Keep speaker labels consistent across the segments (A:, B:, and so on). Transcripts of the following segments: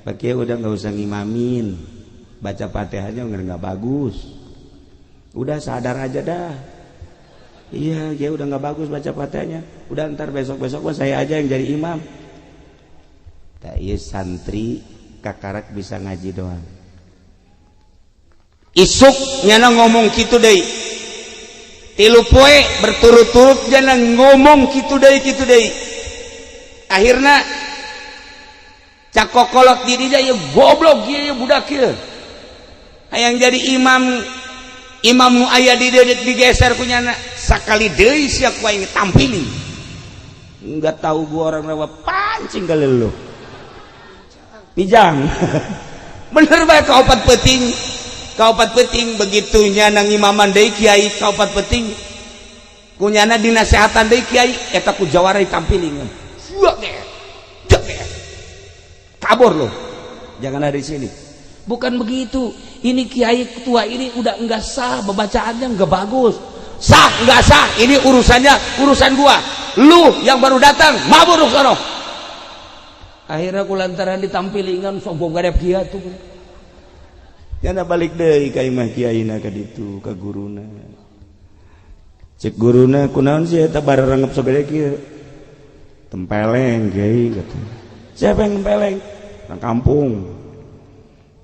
A: Pak Kiai udah nggak usah ngimamin, baca Fatihahnya nggak bagus, udah sadar aja dah. Iya, ya udah nggak bagus baca Fatihahnya, udah ntar besok-besok gua saya aja yang jadi imam. Tak iya santri kakarak bisa ngaji doang. Isuk nyana ngomong gitu deh, 3 poe berturut-turut nyana ngomong gitu deh, gitu deh. Akhirnya cakokolot di dia ya goblok ya budak ya. Hayang jadi imam, imam nu aya di dia digeser ku nyana, sakali deui sia ku aing tampilin. Enggak tahu gua orang rawa pancing kali lu. Pijang. Bener bae kaopat peuting. Kaopat peuting begitu nyana ngimaman deui kiai kaopat peuting. Ku nyana dinasehatan deui kiai eta ku jawara ditampiling. Kabur loh, jangan ada di sini. Bukan begitu. Ini kiai ketua ini udah enggak sah, bacaannya enggak bagus. Sah enggak sah, ini urusannya urusan gua. Lu yang baru datang, mabur sono. Akhirnya ku lantaran ditampilingan sombong gadep kiai tuh. Jangan balik deui ka imah kiaina ka ditu ka guruna. Cek guruna kunaon sih eta bararangep sagede kieu. Tempeleng kiai kata. Siapa yang tempeleng? Orang kampung.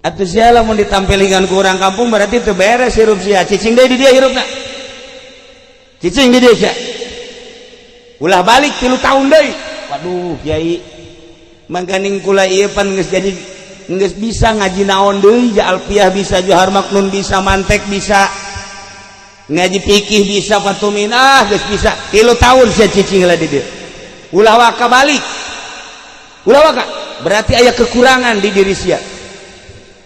A: Atuh sia lamun ditampilingan ku orang kampung berarti teu beres hirup sia. Cicing deui di dia hirupna. Cicing di dia sia. Ulah balik 3 tahun deui. Waduh kiai. Mangkaning kula ieu pan geus jadi geus bisa ngaji naon deui, ja alfiah bisa, johar maknun bisa, mantek bisa. Ngaji fikih bisa, fatumin ah geus bisa. 3 tahun sia cicing lah di dieu. Ulah waka balik. Ulah waka. Berarti aya kekurangan di diri sia.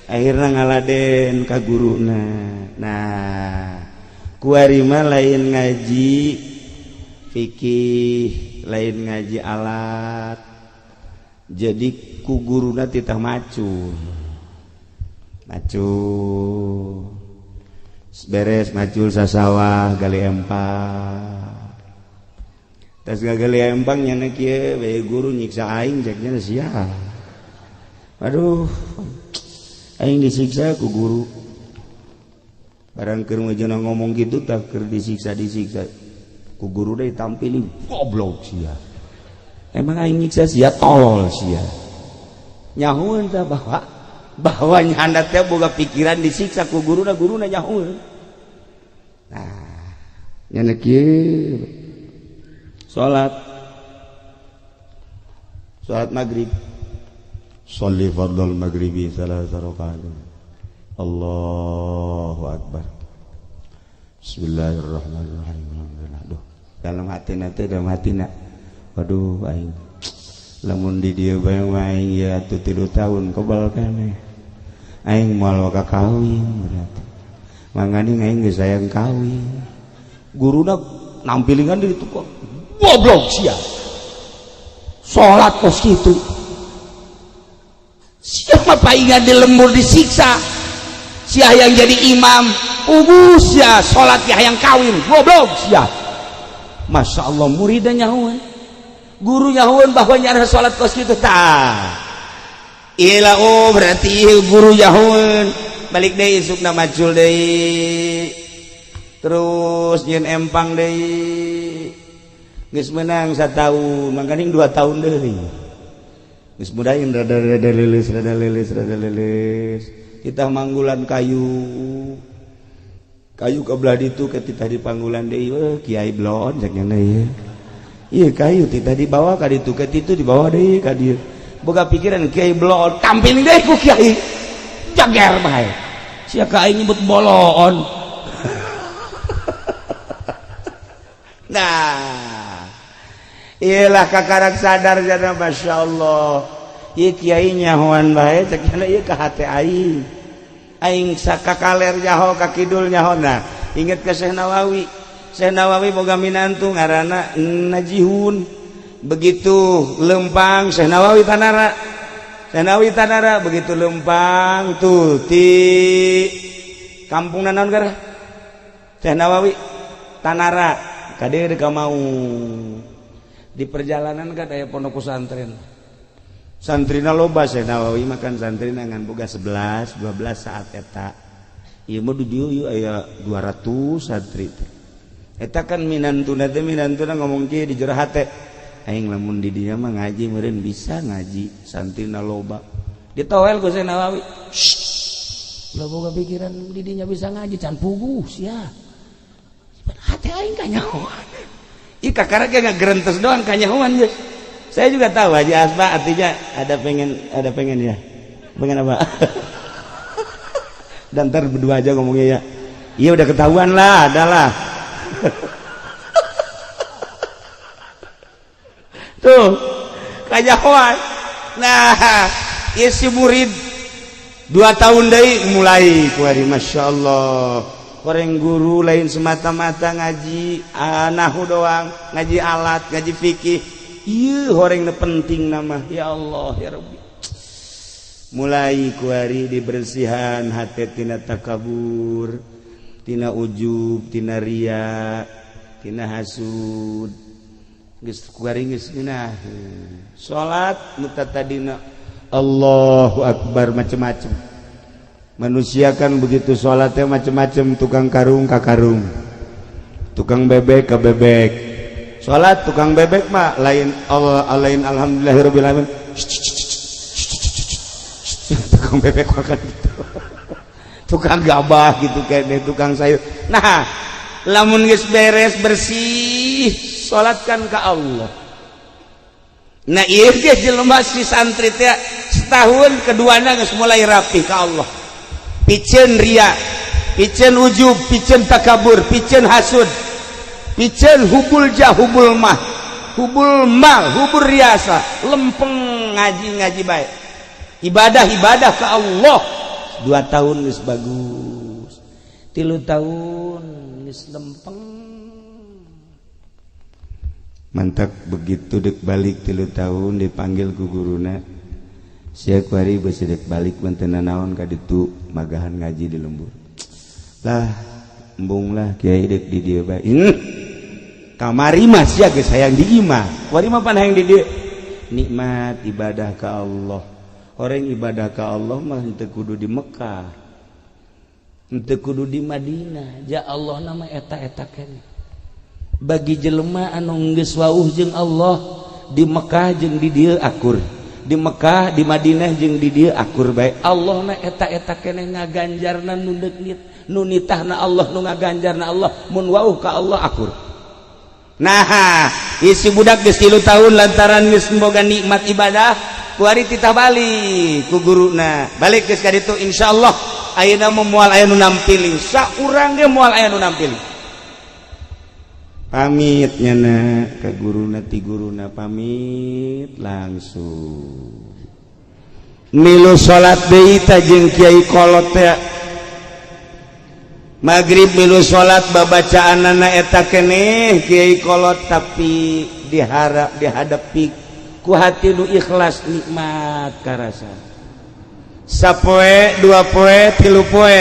A: Akhirnya ngaladen ka guruna. Nah, kuari mah lain ngaji fikih, lain ngaji alat. Jadi ku guruna titah macul. Macul. Beres macul sasawah gali empang. Tas gagali empang nyana kieu bae guru nyiksa aing cek nya sia. Aduh, aing disiksa ku guru. Barang keur ngejena ngomong gitu tak keur disiksa-disiksa. Ku guru deui tampilin goblok sia. Emang aing nyiksa sia tolol sia. Nyahueun tah bahwa bahwa nyanda teh boga pikiran disiksa ku guruna, guruna nyahueun. Nah, nyana kieu salat salat maghrib. Sholli fardhal maghribi tsalatsa rakaat. Allahu akbar. Bismillahirrahmanirrahim. Aduh, dalam hati nanti dalam hati nak. Waduh aing. Lamun di dieu bae aing ya atuh 3 tahun kebal keneh. Aing moal waka kawin berarti. Mangani aing geus sayang kawin. Guruna nampilingan di ditu kok. Goblok sia. Salat kos kitu. Siapa paingan di lembur disiksa. Sia yang jadi imam, ugus sia salat yang kawin, goblok sia. Masya Allah muridnya nyahuan. Guru nyahuan bahwa nyara salat kos kitu tah. Ila oh berarti guru nyahuan. Balik deui isukna macul deui. Terus nyieun empang deui. Geus menang satahun, mangkaning 2 tahun deui. Geus mudahin rada rada leuleus rada leuleus rada leuleus. Kita manggulan kayu. Kayu ke belah ditu ke titah di panggulan deui, weh kiai blon cek nya ieu. Ieu kayu titah dibawa ka ditu ke ditu dibawa deui ka dieu. Boga pikiran kiai blon, tampilin deui ku kiai. Jager bae. Sia ka aing nyebut bolon. Nah, iyalah kakarak sadar jana Masya Allah. Ieu kiai nyahoan bae cek nya ieu ka hate aing. Aing sakakaler nyaho ka kidul nyaho. Nah, inget ke Syekh Nawawi. Syekh Nawawi boga minantu ngaranna Najihun. Begitu lempang Syekh Nawawi tanara. Syekh Nawawi tanara begitu lempang tuh ti kampung naon gara? Syekh Nawawi tanara kade ka mau. Di perjalanan kan aya pondok pesantren. Santrina loba Syekh Nawawi makan santrina ngan boga 11 12 saat eta. Ieu mah di dieu ieu aya 200 santri teh. Eta kan minantuna teh minantuna ngomong kieu di jero hate. Aing lamun di dieu mah ngaji meureun bisa ngaji santrina loba. Ditowel ku Syekh Nawawi. Shh. Ulah boga pikiran di dinya bisa ngaji can puguh sia. Hate aing kanyahoan. Ih kakara ge ngagerentes doang kanyahoan geus. Saya juga tahu Haji Asma artinya ada pengen ya. Pengen apa? Dan ntar berdua aja ngomongnya ya. Iya udah ketahuan lah, adalah. Tuh, kanyahoan. Nah, ieu si murid 2 tahun deui mulai kuari Masya Allah. Koreng guru lain semata-mata ngaji nahu doang, ngaji alat, ngaji fikih. Iya horeng penting nama ya Allah ya Rabbi. Mulai kuari dibersihan hati tina takabur, tina ujub, tina ria, tina hasud. Geus kuari geus ngeunah. Salat nu tadina Allahu Akbar macem-macem. Manusia kan begitu salatnya macem-macem, tukang karung ka karung, tukang bebek ka bebek. Salat tukang bebek mah lain Allah lain alhamdulillahirabbil alamin. Tukang bebek makan gitu. Tukang gabah gitu kayaknya, tukang sayur. Nah, lamun geus beres bersih salatkan ka Allah. Nah, ieu ge jelema si santri teh setahun keduana geus mulai rapi ka Allah. Piceun ria, piceun ujub, piceun takabur, piceun hasud. Piceun hubul jah, hubul mah, hubul mal, hubul riasa, lempeng ngaji-ngaji baik. Ibadah-ibadah ke Allah. 2 tahun geus bagus. 3 tahun geus lempeng. Mantap begitu dek balik 3 tahun dipanggil ku guruna. Sia kuari beusi dek balik mantena naon ka ditu magahan ngaji di lembur. Lah embung lah kiai dek di dieu bae. Kamari mah sia geus hayang di imah. Kuari mah pan hayang di dieu. Nikmat ibadah ka Allah. Orang ibadah ka Allah mah henteu kudu di Mekah. Henteu kudu di Madinah. Ja Allah nama eta-eta keneh. Bagi jelema anu geus wauh jeung Allah di Mekah jeung di dieu akur. Di Mekah, di Madinah jeung di dieu akur bae. Allah na eta-eta keneh ngaganjarna nu deuk nu nitahna Allah nu ngaganjarna Allah mun wauh ka Allah akur. Nah, isi budak geus 3 tahun lantaran geus boga nikmat ibadah, kuari titah balik ku guruna. Balik geus ka ditu insyaallah ayeuna mah moal aya nu nampiling. Saurang ge moal aya nu nampiling. Pamit nyana ka guruna ti guruna pamit langsung. Milu salat deui ta jeung kiai kolot teh. Maghrib milu salat babacaanana eta keneh kiai kolot tapi diharap dihadapi ku hati nu ikhlas nikmat karasa. Sapoe, 2 poe, 3 poe.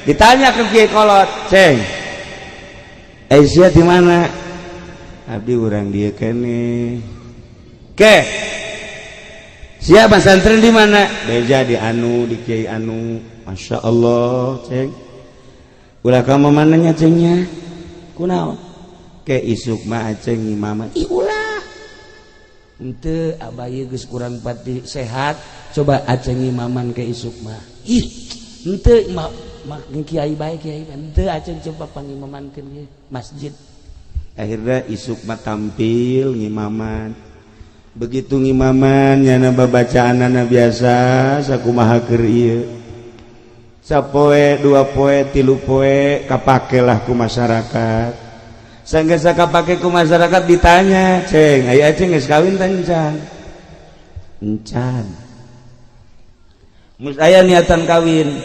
A: Ditanya ke kiai kolot, "Ceng, Aisyah di mana?" Abdi urang dieu keneh. Ke. Siapa pesantren di mana? Beja di anu, di kiai anu. Masya Allah, Ceng. Ulah kamu mananya cengnya? Kunaon? Ke isuk mah aceng imaman. Ih ulah. Henteu abah ieu geus kurang pati sehat, coba aceng imaman ke isuk mah. Ih, henteu mah kiai bae kiai. Henteu aceng coba pangimamankeun ieu masjid. Akhirnya isuk mah tampil ngimaman. Begitu ngimaman nyana babacaanana biasa sakumaha keur ieu. Sapoe, 2 poe, 3 poe kapakelah ku masyarakat. Sanggeus kapake ku masyarakat ditanya, "Ceng, aya aceng geus kawin tah encan?" Encan. Mus aya niatan kawin.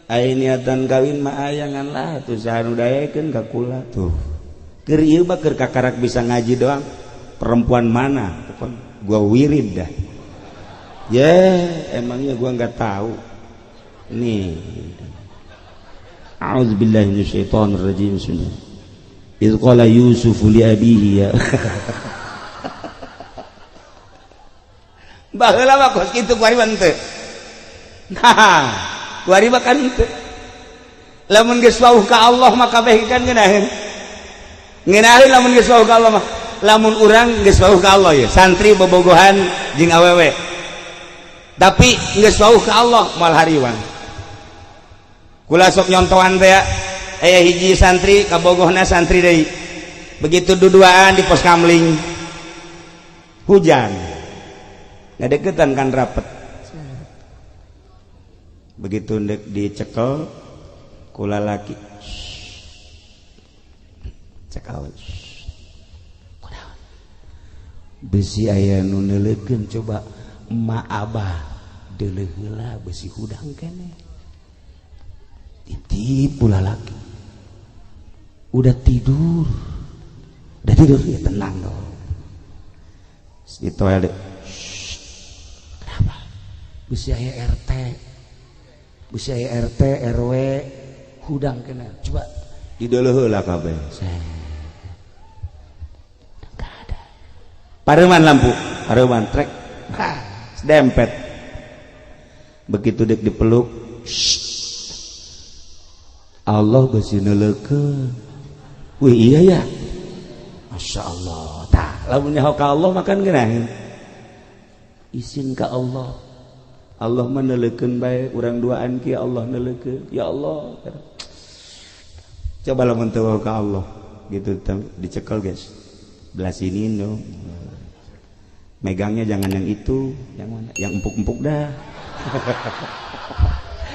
A: Aya niatan kawin mah aya ngan lah tuh saha nu daekeun ka kula tuh. Keur ieu mah keur kakarak bisa ngaji doang. Perempuan mana? Pokon gua wirid dah. Ya, emangnya gua nggak tahu. Nih. A'udzubillahi minasyaitonir rajim. Bismillah. Idz qala Yusuf li abihi ya. Baheula mah kos kitu, kuari mah henteu. Nah, kuari mah kan henteu. Lamun geus wauh ka Allah mah kabeh kan ngeunaheun. Ngeunaheun lamun geus wauh ka Allah mah. Lamun urang geus wauh ka Allah ya, santri bobogohan jeung awewe. Tapi geus wauh ka Allah, moal hariwang. Kula sok nyontohan teh, aya hiji santri kabogohna santri deui. Begitu duduaan di pos kamling, hujan, ngadeketan kan rapet. Begitu ndek dicekel ku lalaki, cekel, "Bisi aya nu neuleukeun, coba emak abah deuleuh heula, bisi hudang keneh." Titip lalaki, "Udah tidur?" "Udah tidur." "Ya tenang dong." Itu ya. "Kenapa?" "Bisi aya RT, bisi aya RT RW, hudang keneh." Coba dideuleuh heula kabeh. Enggak ada. Pareman lampu, pareman trek dempet. Begitu dek dipeluk, "Allah, bisi neuleukeun." "Wih, iya ya, Masya Allah." Tah, lamun nyaho ka Allah makan ngeunaheun. Isin ka Allah, Allah mah neuleukeun bae urang duaan ki, Allah neuleukeun. Ya Allah, coba lamun teu ka Allah gitu, dicekel, guys, belah sini dong megangnya, jangan yang itu, yang mana yang empuk-empuk dah.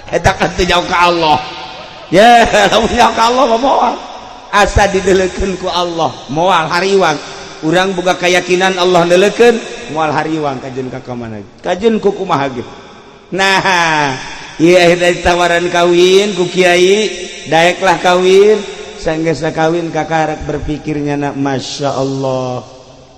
A: Eta kan teu jauh ka Allah ya. Lamun jauh ka Allah mah moal asa dideleukeun ku Allah, moal hariwang. Urang boga keyakinan Allah neuleukeun, moal hariwang kajeun ka mana, kajeun ku kumaha ge. Nah, iya, dari tawaran kawin ku kiai, daeklah kawin. Sanggeus kawin, kakarek berpikirnya nak, Masya Allah,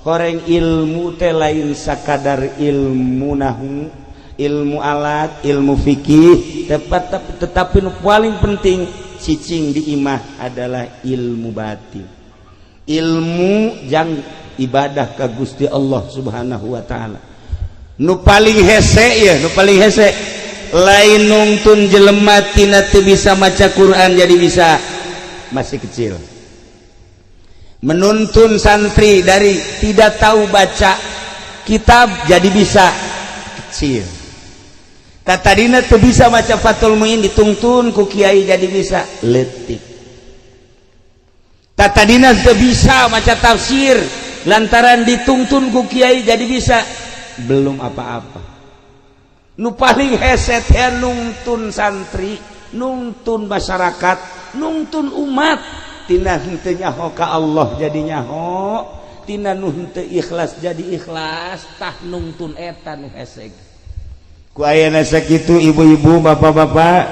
A: koreng ilmu teh lain sakadar ilmu nahu, ilmu alat, ilmu fikih tepat, tetapi nu paling penting cicing di imah adalah ilmu batin, ilmu jang ibadah ka Gusti Allah Subhanahu wa Ta'ala. Nu paling hese ya, nu paling hese lain nungtun jelema tina teu bisa maca Quran jadi bisa, masih kecil. Menuntun santri dari tidak tahu baca kitab jadi bisa, kecil. Tadina teu bisa maca Fathul Muin, ditungtun ku kiai jadi bisa, letik. Tadina teu bisa maca tafsir, lantaran ditungtun ku kiai jadi bisa, belum apa-apa. Nu paling hese teh nungtun santri, nungtun masyarakat, nungtun umat tina henteu nyaho ka Allah jadi nyaho, tina nu henteu ikhlas jadi ikhlas. Tah, nungtun eta nu hese. Ku ayana sakitu, ibu-ibu, bapak-bapak,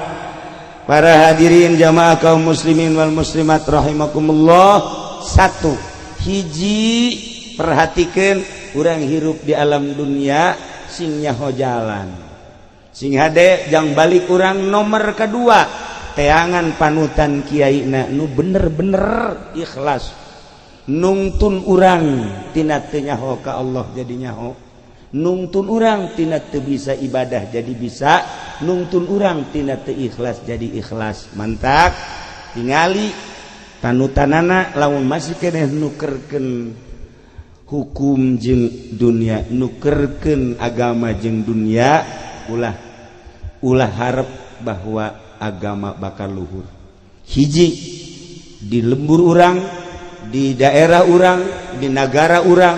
A: para hadirin jamaah kaum muslimin wal muslimat rahimakumullah. Satu hiji, perhatikan, urang hirup di alam dunia sing nyaho jalan, sing hade jang balik urang. Nomor kedua, teangan panutan kiai na nu bener-bener ikhlas nungtun urang tina teu nyaho ka Allah jadi nyaho, nungtun urang tina teu bisa ibadah jadi bisa, nungtun urang tina teu ikhlas jadi ikhlas. Mantak tingali panutanana. Lamun masih keneh nukerkeun hukum jeung dunia, nukerkeun agama jeung dunia, ulah ulah harap bahwa agama bakal luhur. Hiji, di lembur urang, di daerah urang, di negara urang.